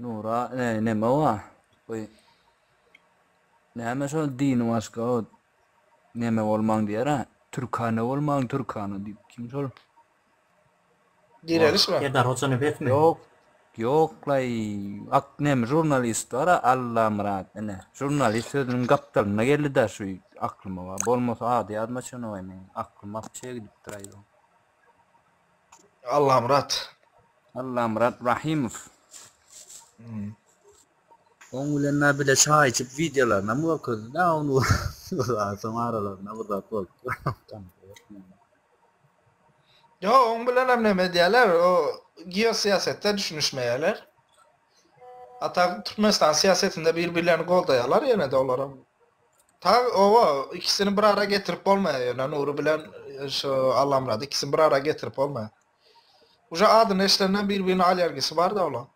Nura e, neme wa? Bu näme şol dini başga o neme bolmaň diýer-ä. Türkana bolmaň türkana diýip. Kim şol? Direliş mi? Serdar Hojanepesmi? Ýok. Ýoklaý. Ak neme žurnalist bar-a Allamyrat ine. Žurnalist sözüniň gapdalynda geldi-dä şu aklyma bar. Bolmasa ady ýadyma çykanok-aý meň. Aklym apçe gidipdir-aý. Allamyrat. Allamyrat Rahymow. Oň bilen nä bile çaý içip wideolarynam görkezdi-dä ony soň aralarynda bir zat bolupdyr. Ýok, oň bilenem neme edýärler, o geosyýasetde düşünişmeýärler. Ata Türkmenistan syýasetinde bir-birlerini goldaýarlar ýene-de olaram. Tag oba ikisini bir ara getirip bolmaýar ýöne Nury bilen şu Allamyrady ikisini bir ara getirip bolmaýar. Uje adyny eşidenden bir-birine allergisi bar-da olaň.